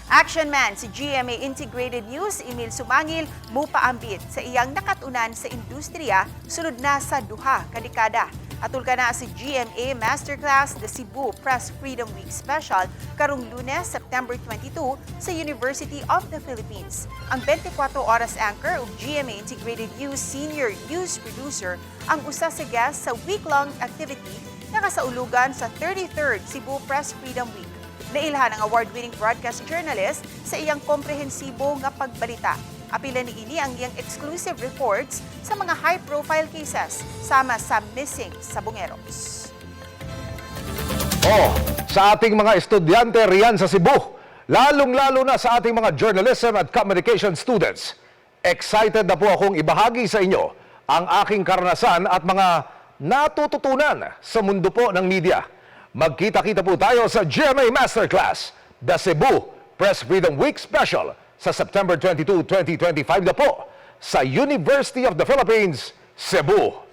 Action man si GMA Integrated News, Emil Sumangil, mupaambit sa iyang nakatunan sa industriya sulod na sa 2 ka dekada. Atul ka na si GMA Masterclass, the Cebu Press Freedom Week Special, karong Lunes, September 22 sa University of the Philippines. Ang 24 Oras anchor ug GMA Integrated News Senior News Producer ang usa sa guest sa week-long activity nga kasaulugan sa 33rd Cebu Press Freedom Week. Nailhan ang award-winning broadcast journalist sa iyang komprehensibo nga pagbalita. Apila niini ang iyang exclusive reports sa mga high-profile cases sama sa missing sabungeros. Oh, sa ating mga estudyante riyan sa Cebu, lalong-lalo na sa ating mga journalism at communication students, excited na po akong ibahagi sa inyo ang aking karanasan at mga natututunan sa mundo po ng media. Magkita-kita po tayo sa GMA Masterclass, the Cebu Press Freedom Week Special sa September 22, 2025 na po sa University of the Philippines, Cebu.